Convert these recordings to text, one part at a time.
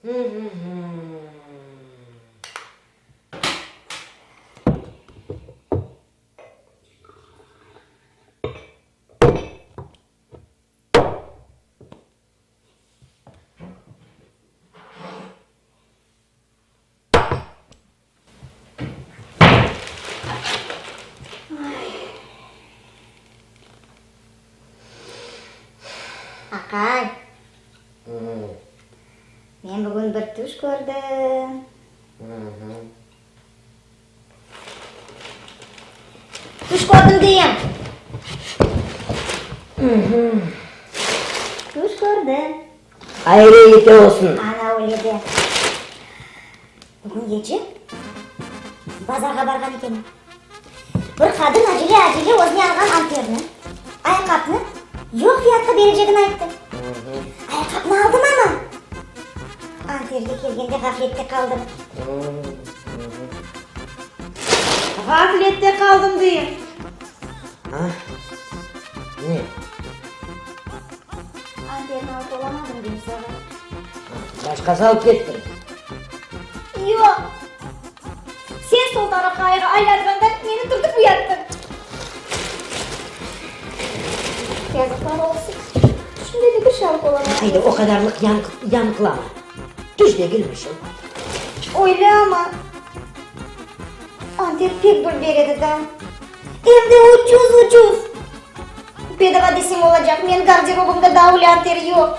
Aqay, men bugün bir tüş kördim. Tüş kördim deyim. Tüş kördim. Ayrı olsun. Ana öyle de. Bugün gece bazarğa barğan ekenim. Bir qadın acele-acele özüne alğan anterni, ayaqqapnı yoq fiyatqa berecegini ayttı. Ayaqqapnı aldım amma, anterge kelgende ğaflette qaldım. Ğaflette qaldım deyim. Ne? Anterni alıp olamadım deyim saña. Başqası alıp ketti. Yoq. Sen sol tarafqa ayğa aylanğanda meni türtip uyattıñ. Yazıqlar olsun. Şimdi de bir şey alıp olamadım. Ayda, o qadarlıq yanqılama. Tüş degilmi şu? Öyle amma, anter pek dülber edi da. Em de ucuz-ucuz. Bedava deseñ olacaq, menim garderobımda daa öyle anter yoq.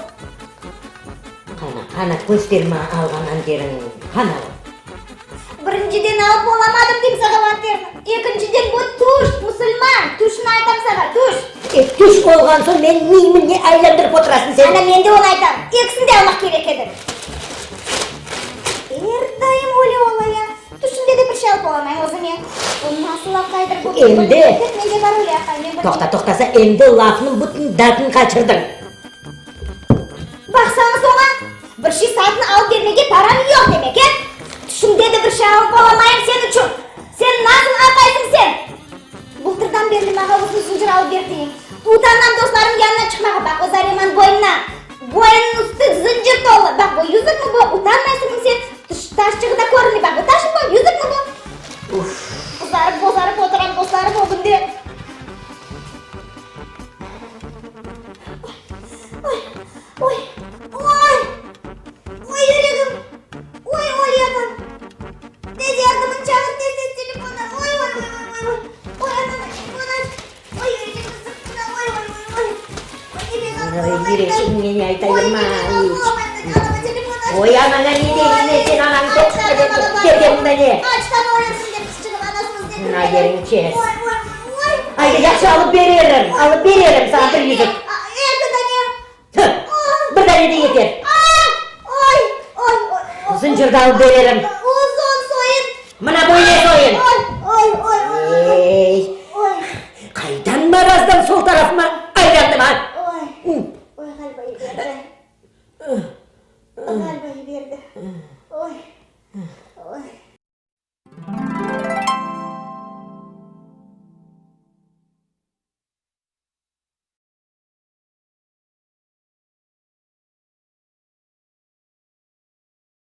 Qana, qana, köster maña alğan anteriñni, qana o? Birinciden alıp olamadım deyim sağa o anterni. Ekinciden bu tüş, musulman, tüşni aytam sağa, tüş. E, tüş olğan soñ menim miyimni ne aylandırıp oturasıñ sen? Ana, men de onı aytam, ekisini de almaq kerek edi. Er daim öyle ola ya. Tüşümde de bir şey alıp olamayım özüme. Bu nasıl aqaydır bu? Endi. Mende bar öyle aqay, men bilmeyim. Toqta, toqtasa, endi lafnıñ bütün dadını qaçırdıñ. Baqsañız oña, bir şey satın alıp bermege param yoq demek, e? Tüşümde de bir şey alıp olamayım sen içün. Sen nasıl aqaysıñ sen? Bıltırdan berli maña uzun zıncır alıp berdiñ. Utanam dostlarım yanına çıqmağa, baq o Zareman boynuna. Boynunıñ üstü zıncır tolu. Baq, bu yüzükmi bu? Utanmaysıñmı sen? Taşçığı da körünmey. Baq, bu taşmı bu? Yüzükmi bu? Uff! Qızarıp, bozarıp oturam dostlarım ögünde. Oy, oy, oy, oy, yüregim, oy, ölüyatım. Tez yardımın çağır, tez-tez telefondan, oy, oy, oy, oy, oy, oy, anana telefon aç, oy, yüregimni sıqtın, oy, oy, oy, oy, oy, nefes alıp Oy, olamayım, yüreçigim, ne aytayım, oy, ay. nefes alıp olamayım, anama telefon aç. Oy, anana ne deyim, ne sen ananı Aç, toqtata, bergen mında ne? Açtan ölersiñ dep qızçığım, anasını izlep Mına yeriñ kes. Oy, oy, oy. Ayda, yahşı alıp bererim, alıp bererim saña bir yüzük. Eki dane. Tüh, bir dane de yeter. Oy, oy, oy. Zıncır da alıp bererim. Uzun soyun. Mına böyle soyun. Oy, oy, oy, oy. Ey, Oy. qaydan marazdan sol tarafıma aylandım, a?